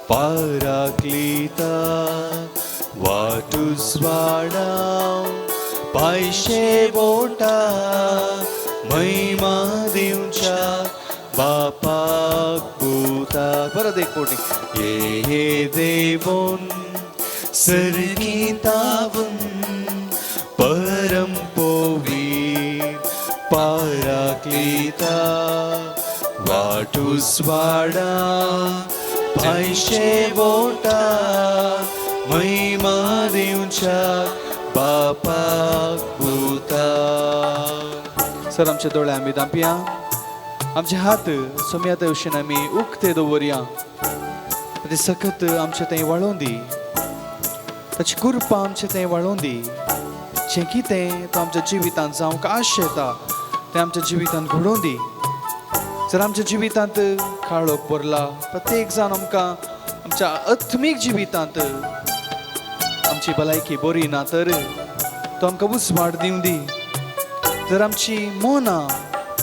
पाराक्लिता वाट उजवाडा पायशे बोटा महिमा दिवच्या बापाक पुताक. परत एक कोटी. ये देवोन सर्गीतावून परम पोवीर पाराक्लिता वाट उजवाडा पायशे बोटा महिमा दिवच्या बापाक पुताक. सर, आमचे दोळे आमी धांपया, आमचे हात सोम्या तेवशीन आमी उक्ते दवरया. ते सखत आमचे थंय वाळोवन दी, ताची कृपा आमचे थंय वाळोवन दी. जें कितें तो आमच्या जिवितांत जावंक आश येता तें आमच्या जिवितांत घडोवन दी. जर आमच्या जिवितांत काळोख भरला, प्रत्येक जाण आमकां आमच्या आत्मीक जिवितांत आमची भलायकी बरी ना तर तो आमकां उजवाड दिवं दी. जर आमची मनां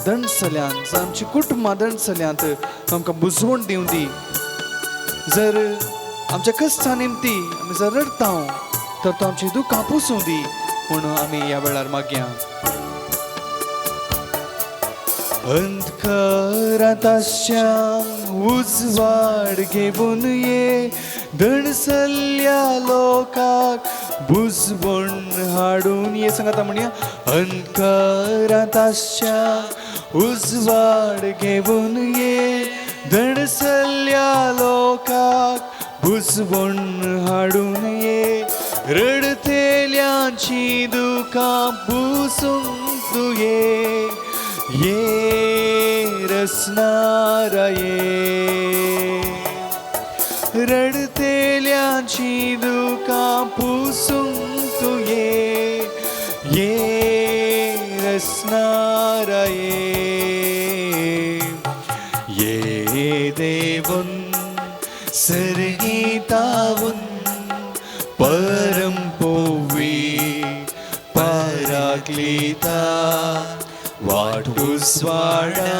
दणसल्यांत, जर आमची कुटुंबां दणसल्यांत, तो आमकां बुजवण दिवं दी. जर आमच्या कश्टा निमती आमी जर रडटा तर तो आमची दुखां पुसूं दी म्हणून आमी ह्या वेळार मागया. अंधकारांत आसच्यांक उजवाड घेवन ये, दणसल्ल्या लोकाक बुजवण हाडून ये. सांगाता म्हणया. अंधकारांत आसच्यांक उजवाड घेवन ये, दणसल्ल्या लोकाक बुजवण हाडून ये, रडतेल्यांची दुखां पुसूंक तूं ये, ये रसनारा ये, रडतेल्यांची दुखां पुसूंक तूं ये, ये रसनारा ये, ये देवून सर्गीतावून परम पोवी पराक्लिता वाट उजवाडा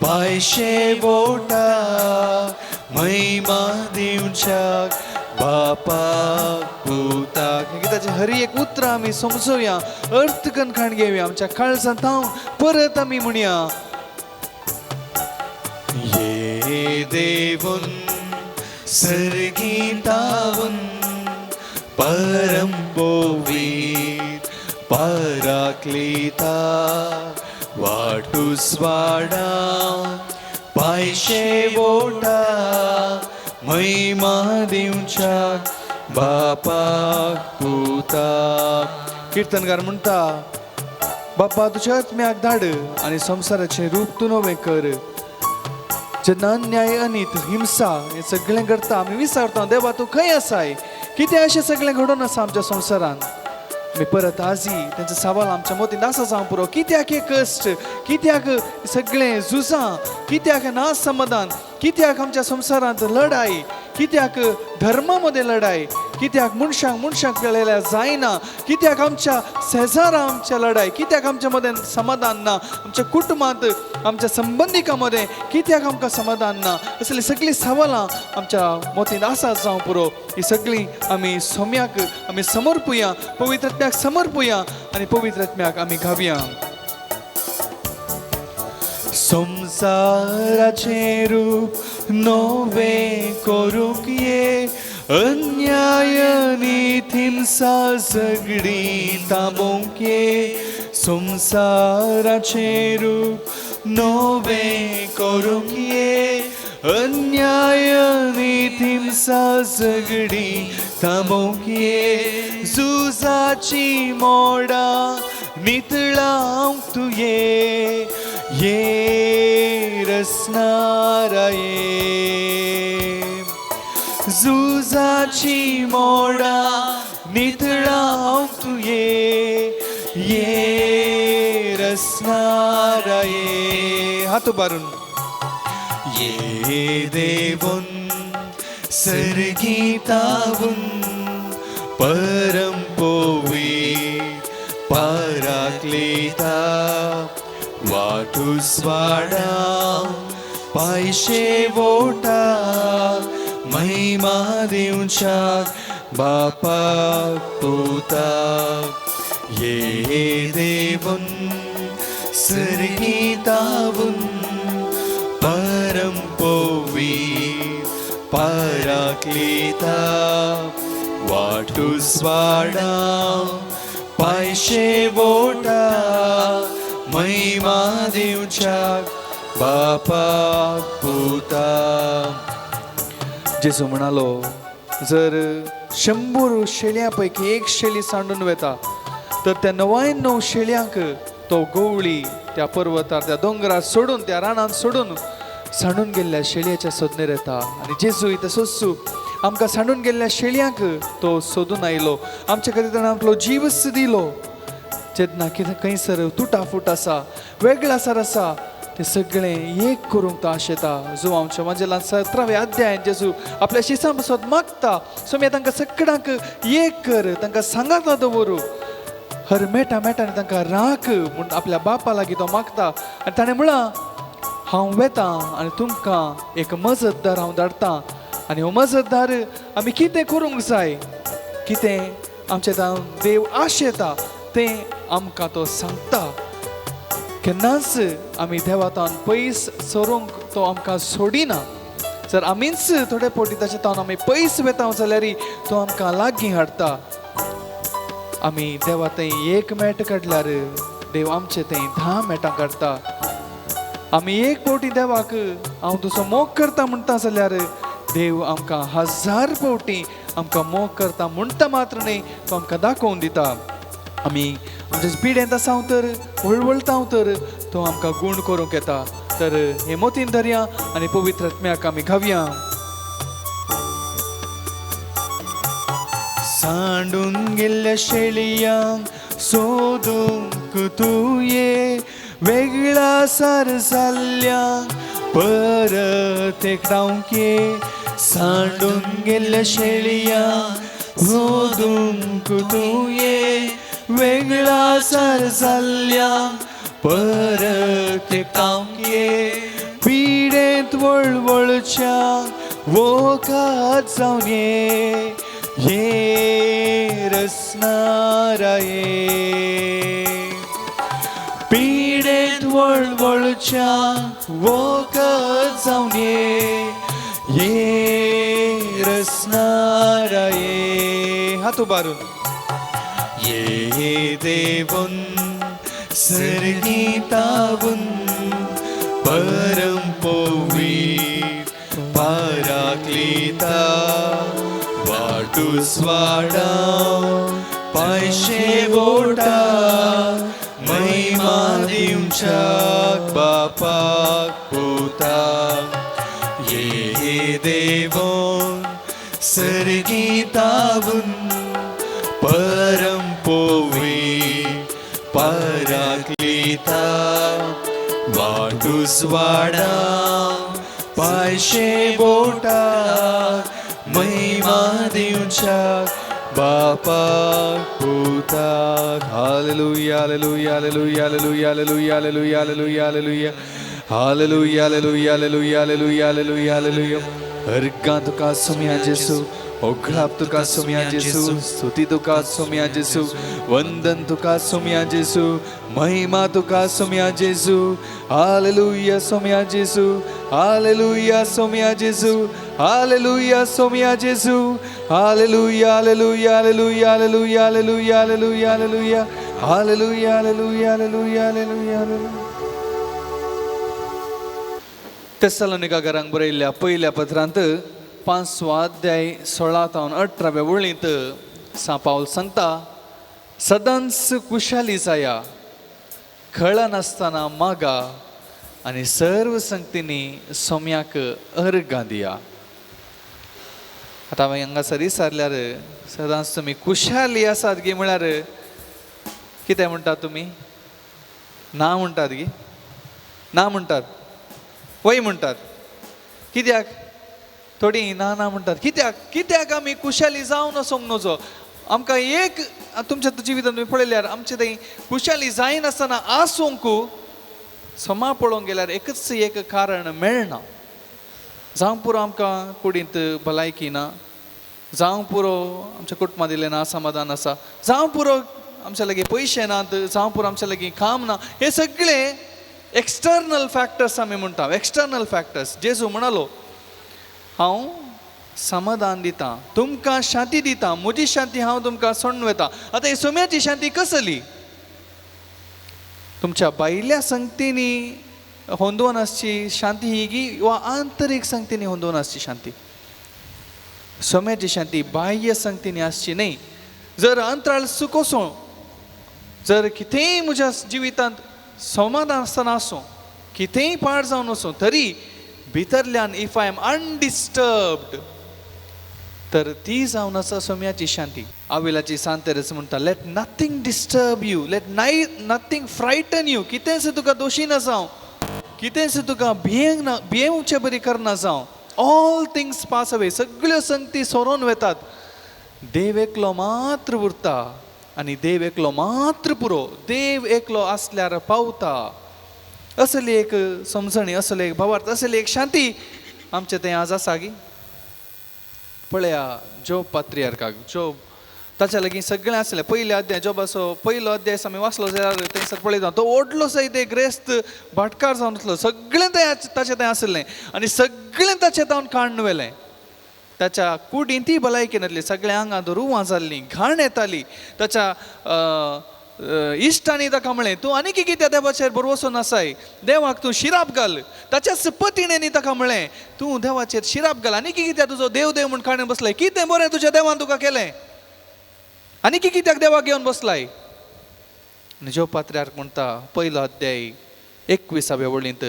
पायशे बोटा महिमा दिवच्याक बापाक पुताक. ह्या गिताचे हर एक उतरां आमी समजोया, अर्थ कणखाण घेवया, आमच्या काळजांत हांव परत आमी म्हणया. ये देवून सर्गीतावून परम पोवीर पराक्लिता वाट उजवाडा पायशे बोटा महिमा दिवच्याक बापाक पुताक. किर्तनकार म्हणटा, बापा तुज्या आत्म्याक धाड आनी संवसाराचें रूप तूं नवें कर. जेन्ना अन्याय, अनीत, हिंसा हें सगळें करता आमी विचारता, देवा तूं खंय आसाय? कितें अशें सगळें घडोवन आसा आमच्या संवसारांत? आमी परत आजी तेंचो सवाल आमच्या मतींत आसा जावं पुरो. कित्याक हे कश्ट? कित्याक सगळें झुजां? कित्याक ना समाधान? कित्याक आमच्या संवसारांत लढाई? कित्याक धर्मा मदें लढाई? कित्याक मनशांक मनशांक मेळ्ळ्यार जायना? कित्याक आमच्या शेजारा आमच्या लढाई? कित्याक आमच्या मदें समाधान ना? आमच्या कुटुंबांत, आमच्या संबंदिकां मदें कित्याक आमकां समाधान ना? असली सगळीं सवालां आमच्या मतींत आसा जावं पुरो. ही सगळीं आमी सोम्याक आमी समर्पुया, पवित्र आत्म्याक समर्पुया आनी पवित्र आत्म्याक आमी गावया. संसाराचें रूप नवें करूंक ये, अन्याय हिंसा सगळी थांबोवंक ये, संसाराचें रूप नवें करूंक ये, अन्याय हिंसा सगळी थांबोवंक ये, झुजाची मोडा नितळावंक तूं ये, ये रसनारा ये, झुजाची मोडा नितळावंक तूं ये, ये रसनारा ये. हात उबारून. ये देवून सर्गीतावून परम पोवी पराक्लिता वाट उजवाडा पायशे वोटा महिमा दिवच्याक बापाक पुताक ये देवून सर्गीतावून परम पवित्र पराक्लिता वाटूस वाडा पायशे बोटा महिमा दिवच्याक बापाक पुताक. जेजू म्हणालो, जर 100 शेळयां पैकी एक शेळी सांडून वेता तर त्या 99 शेळयांक तो गवळी त्या पर्वतार, त्या दोंगरार सोडून, त्या रानांत सोडून सांडून गेल्ल्या शेळयाच्या सोदनेर येता. आनी जेजूय तसोच आमकां सांडून गेल्ल्या शेळयांक तो सोदून आयलो, आमच्या खातीर ताणें आपलो जीवच दिलो. जेन्ना कितें खंयसर तुटाफूट आसा, वेगळासार आसा, ते सगळें एक करूंक तो आशेता. जो आमच्या माजेलान 17व्या अध्यायान जेजू आपल्या शिसां पासत मागता, सोम्या तांकां सगळ्यांक एक कर, तांकां सांगाता दवरू, हर मेटा मेटान तांकां राख म्हूण आपल्या बापा लागीं तो मागता. आनी ताणें म्हळां, हांव वेतां आनी तुमकां एक मजतदार हांव धाडटा, आनी हो मजतदार आमी कितें करूंक जाय, कितें आमच्या जावन देव आशेता तें आमकां तो सांगता. केन्नाच आमी देवातान पयस सरूंक तो आमकां सोडिना. जर आमीच थोडे फावटी ताचे तावन आमी पयस वेता जाल्यार तो आमकां लागीं हाडटा. आमी देवा थंय एक मेट काडल्यार देव आमचे थंय 10 मेटां काडटा. आमी एक फावटी देवाक हांव तुजो मोग करता म्हणटा जाल्यार देव आमकां 1000 फावटी आमकां मोग करता म्हणटा मात्र न्हय, तो आमकां दाखोवन दिता. आमी आमच्या पिडेंत आसा तर वळवळटा तर तो आमकां गूण करूंक येता. तर हे मोतीन धरया आनी पवित्र आत्म्याक आमी घावया. सांडून गेल्ल्या शेळयांक सोदूंक तूं ये, वेगळा सार जाल्ल्यांक परत एकठावंक ये. सांडून गेल्ल्या शेळयांक सोदूंक तूं ये, वेगळा सार जाल्ल्यांक परत एकठावंक ये. पिडेंत वळवळच्या वोखात जावन ये, ये रसनारा ये. पिडेंत वळवळच्या वोखात जावन ये, ये रसनारा ये. हात उबारून ये देवून सर्गीतावून परम पवित्र पराक्लिता वाटूस वाडा पायशे बोटा महिमा दिवच्याक बापाक पुताक. ये देवून सर्गीतावून परम पवित्र पराक्लिता वाटूस वाडा पायशे बोटा महिमा दिवच्याक बापाक पुताक. Hallelujah, hallelujah, hallelujah, hallelujah, hallelujah, hallelujah, hallelujah, hallelujah, hallelujah, hallelujah, hallelujah, hallelujah, hallelujah, hallelujah. अर्गां तुका सोम्या जेसू, ओघळाप तुका सोम्या जेसू, स्तुती तुका सोम्या जेसू, वंदन तुका सोम्या जेसू, महिमा तुका सोम्या जेसू. हालेलुया सोम्या जेसू, हालेलुया सोम्या जेसू, हालेलुया सोम्या जेसू, hallelujah, hallelujah, hallelujah, hallelujah, hallelujah, hallelujah, hallelujah, hallelujah, hallelujah, hallelujah, hallelujah, hallelujah. तेस्सलोनिका घरांक बरयल्ल्या पयल्या पत्रांत 5वो अध्याय 16 तावन 18व्या वळींत सां पावल सांगता, सदांच कुशाली जाया, कळनासतना मागा आनी सर्व संगतींनी सोम्याक अर्गां दिया. आतां हांवें हांगासर विचारल्यार सदांच तुमी खुशाली आसात गी म्हळ्यार कितें म्हणटात तुमी? ना म्हणटात गी? ना म्हणटात, वय म्हणटात. कित्याक? थोडीं ना ना म्हणटात. कित्याक? कित्याक आमी खुशाली जावन वचोंक नजो? आमकां एक तुमच्या जिवितांत तुमी पळयल्यार आमचें थंय खुशाली जायनासतना आसूंक समा पळोवंक गेल्यार एकच एक कारण मेळना. जावंक पुरो आमकां कुडींत भलायकी ना, जावंक पुरो आमच्या कुटुंबां दिलें ना समाधान आसा, जावं पुरो आमच्या लागीं पयशे नात, जावं पुरो आमच्या लागीं काम ना, हे सगळे एक्सटर्नल फॅक्टर्स आमी म्हणटा, एक्सटर्नल फॅक्टर्स. जेजू म्हणालो हांव समाधान दिता, तुमकां शांती दिता, म्हजी शांती हांव तुमकां सोडून वता. आतां ही सोम्याची शांती कसली? तुमच्या भायल्या संगतींनी होंदोवन आसची शांती ही गी वा आंतरीक संगतींनी होंदोवन आसची शांती? सोम्याची शांती बाह्य संगतींनी आसची न्हय. जर अंतराळ सूख आसूं, जर कितेंय म्हज्या जिवितांत समाधान आसतना आसूं, कितेंय पाड जावन आसूं, तरी भितरल्यान if I am undisturbed, तर ती जावन आसा सोम्याची शांती. आविलाची सांतेरच म्हणटा, let nothing disturb you, let nothing frighten you. कितेंच तुका दोशी ना जावं, कितेंच तुका भियेंक ना, भियेवचे बरी करना जावं. ऑल थिंग्स पास अवे, सगळ्यो संगती सोरोन वेतात, देव एकलो मात्र उरता आनी देव एकलो मात्र पुरो. देव एकलो आसल्यार पावता. असली एक समजणी, असली एक भावार्थ, असली एक शांती आमचे थंय आज आसा गी? पळया जोब पात्रियार्काक, जोब ताच्या लागीं सगळें आसलें. पयले अध्याय जोबाचो पयलो अध्याय आमी वाचलो जाल्यार थंयसर पळयता तो व्हडलो सयत एक ग्रेस्त भाटकार जावन आसलो, सगळें थंय ताचें थंय आसलें आनी सगळें ताचें तावन काडून व्हेलें. ताच्या कुडीन ती भलायकी नासली, सगळ्या आंगांत रुवां जाल्लीं, घाण येताली. ताच्या इश्टांनी ताका म्हळें, तूं आनी कित्याक देवाचेर भरवसो नासाय, देवाक तूं शिराप घाल. ताच्याच पतिणेंनी ताका म्हळें, तूं देवाचेर शिराप घाल, आनी कित्याक तुजो देव देव म्हूण काडून बसलाय, कितें बरें तुज्या देवान तुका केलें, आनी कित्याक देवाक घेवन बसलाय. आनी जोब पात्र्यार्क म्हणटा पयलो अध्याय 21व्या वळींत,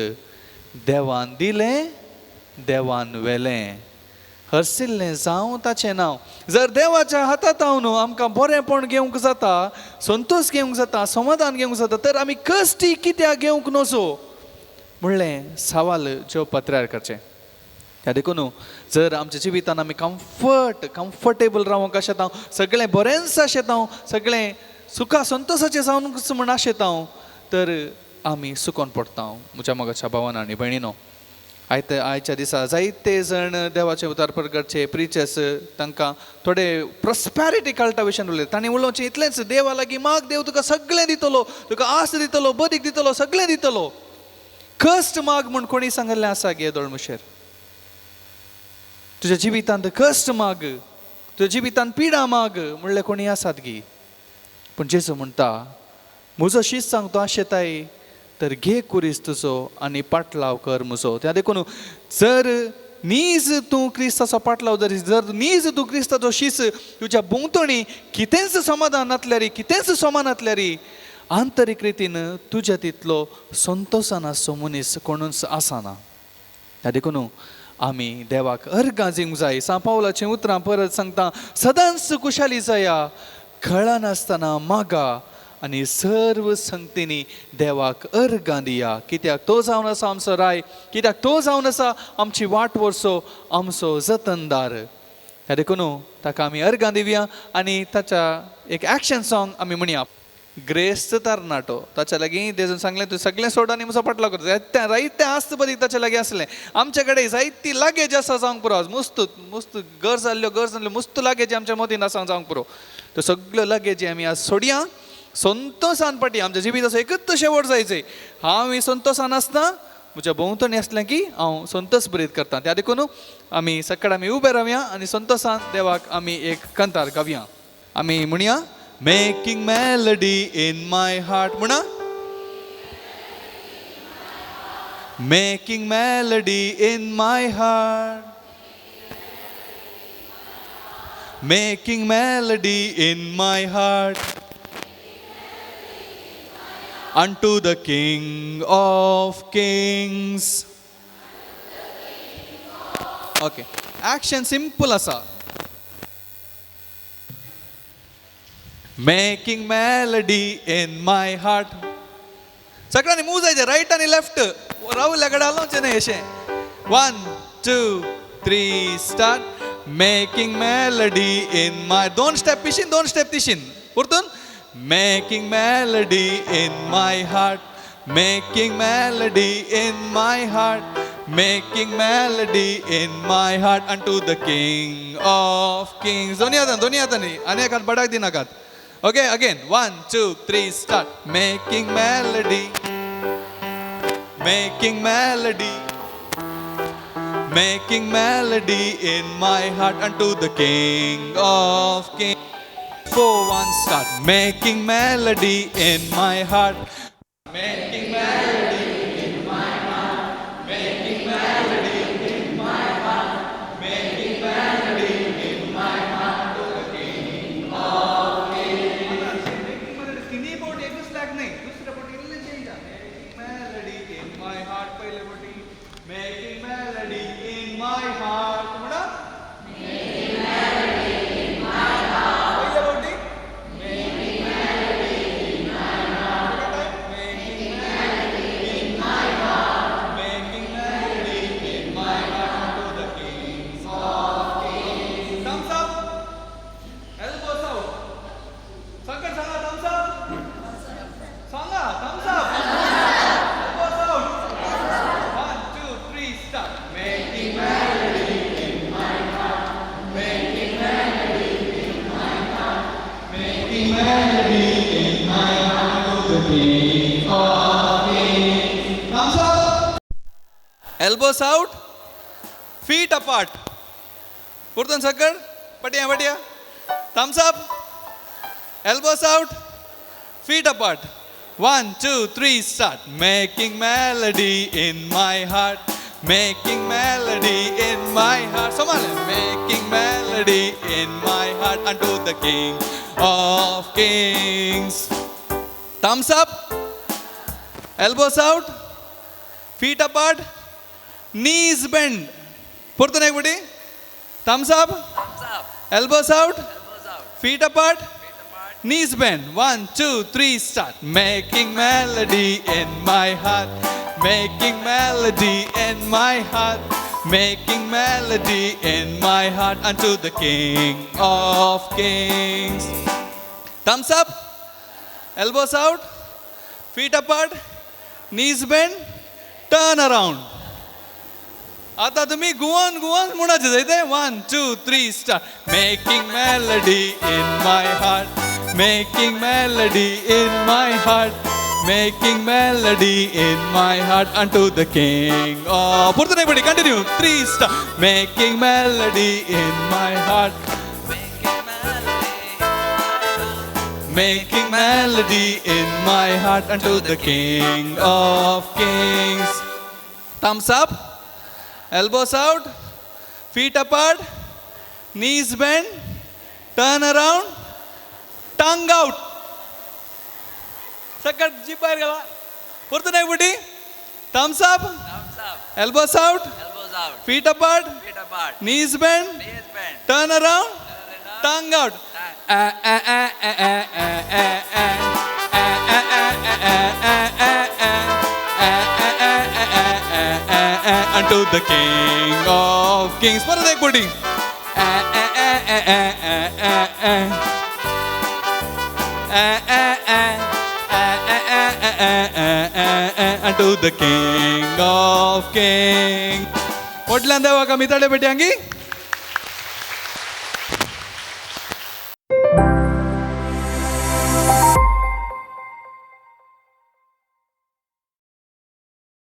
देवान दिलें देवान व्हेलें, हरसिल्लें जावं ताचें नांव. जर देवाच्या हातांत हांव आमकां बरेंपण घेवंक जाता, संतोश घेवंक जाता, समाधान घेवंक जाता, तर आमी कश्टी कित्याक घेवंक नजो म्हणलें सवाल जोब पात्र्यार्काचें. ह्या देखून जर आमच्या जिवितान आमी कम्फर्टेबल रावंक आशेता, सगळें बरेंच आशेता, सगळें सुखा संतोशाचें जावंक म्हण आशेता, तर आमी सुकोन पडटा. म्हज्या मोगाच्या भावान आनी भयणीनो, आयच्या दिसा जायते जण देवाचे उतार प्रगटचे प्रिचर्स तांकां थोडे प्रॉस्पेरिटी कल्टा विशयान उलयता. तांणी उलोवचें इतलेंच, देवा लागीं माग, देव तुका सगळें दितलो, तुका आस दितलो, बदीक दितलो, सगळें दितलो. कश्ट माग म्हूण कोणी सांगिल्लें आसा गे दोळमुशेर? तुज्या जिवितांत कश्ट माग, तुज्या जिवितांत पिडा माग म्हणलें कोणी आसात गी? पूण जेजू म्हणटा, म्हजो शीत सांगतो आशेताय, तर घे कुरीस तुजो आनी पाटलाव कर म्हजो. त्या देखून जर नीज तूं क्रिस्ताचो पाटलाव जर नीज तूं क्रिस्ताचो शीस, तुज्या भोंवतणी कितेंच समाधान नासल्यारी, कितेंच समान नासल्यारी, आंतरीक रितीन तुज्या तितलो संतोशान आसचो मनीस कोणूच आसना. त्या देखून आमी देवाक अर्गां दिवंक जाय. सांव पावलाचीं उतरां परत सांगता, सदांच खुशाली जाया, कळनासतना मागा आनी सर्व संगतींनी देवाक अर्गां दिया. कित्याक तो जावन आसा आमचो राय, कित्याक तो जावन आसा आमची वाट व्हरचो आमचो जतनदार. त्या देखून ताका आमी अर्गां दिवया आनी ताच्या एक एक्शन सॉंग आमी म्हणया. ग्रेस्त तरणाटो, ताच्या लागीं तेजून सांगलें, तूं सगळें सोड आनी म्हजो पाटलाव कर. जायते जायते आस्त बरी ताच्या लागीं आसलें. आमचे कडेन जायती लागेज आसा जावंक पुरो, मुस्त मुस्त गरज जाल्ल्यो गरज जाल्ल्यो मुस्त लागेजी आमच्या मतीन आसा जावंक पुरो. त्यो सगळ्यो लागेजी आमी आज सोडया, संतोशान पाटी. आमच्या जिविताचो एकूच शेवट जायचें, हांव ही संतोशान आसता, म्हज्या भोंवतणी आसलें की हांव संतोष बरीत करता. त्या देखून आमी सकाळ आमी उबे रावया आनी संतोशान देवाक आमी एक कंतार गावया. आमी म्हणया, making melody in my heart. म्हणा, making melody in my heart, making melody in my heart unto the King of Kings. Okay, action simple asa. Making melody in my heart. सगळ्यांनी मूव जायचे राईट आणि left, Rahul कडेन हालोवचें न्हय अशें. 1 2 3 start. Making melody in my, दोन step Pishin, दोन step तिशीन, परतून. Making melody in my heart, making melody in my heart, Making melody in my heart unto the King of Kings. दोन्ही हातान, दोन्ही हातांनी, आनी एक हात बडाक दिनाकात. Okay, again, 1 2 3 start. Making melody, making melody, making melody in my heart unto the King of Kings. 4 1 start. Making melody in my heart, making melody in my heart, making melody in my heart, making melody in my heart to the King of Kings. तिन्ही बोट एकच लाग नाही, दुसऱ्या बोट इल्ले change. Making melody in my heart पहिले बोटी, making melody in my heart म्हणा. पहिले बोटी making melody in my heart. Second time, making melody in my heart, making melody in my heart unto the King of Kings. Thumbs up, elbows out. Shankar Sanga thumbs up, Sanga thumbs up, elbows out. 1 2 3 start. Making melody in my heart, making melody in my heart, making melody in my heart to the King of Kings. Thumbs up, elbows out, feet apart. परतून सकळ पटया पटया. Thumbs up, elbows out, feet apart. 1 2 3 start. Making melody in my heart, making melody in my heart. Somali, making melody in my heart unto the King of Kings. Thumbs up, elbows out, feet apart, knees bend. परतून एक पटी. Thumbs up, Thumbs up, elbows out, elbows out, feet apart, feet apart. Knees bend. 1 2 3 start. Making melody in my heart, making melody in my heart, making melody in my heart unto the King of Kings. Thumbs up, elbows out, feet apart, knees bend, turn around. आता तुम्ही गुवन गुवन म्हणाचे जायते. 1 2 3 start. Making melody in my heart, making melody in my heart, making melody in my heart unto the King of. परतून एक पटी continue. 3 start. Making melody in my heart, Making melody in my heart. Making melody in my heart unto the King of Kings. Thumbs up, elbows out, feet apart, knees bend, turn around, tongue out. सकट जीभ भायर घाला. परतून एक पटी. Thumbs up, Thumbs up, elbows out, elbows out, feet apart, feet apart, knees bend, knees bend, turn around, turn around, tongue out. Tongue. A, a, a, a, a, a, a, a. A, a, a, a, a, a, a, a. A, a, a, a, a, a, a, unto the King of Kings. परत एक पटी. A, a, a, a, a, a, a, a. A, a, a, a, a, a, a, a, a, a, unto the King of Kings. पोटल्यान देवाक आमी ताळे पेटयांगी.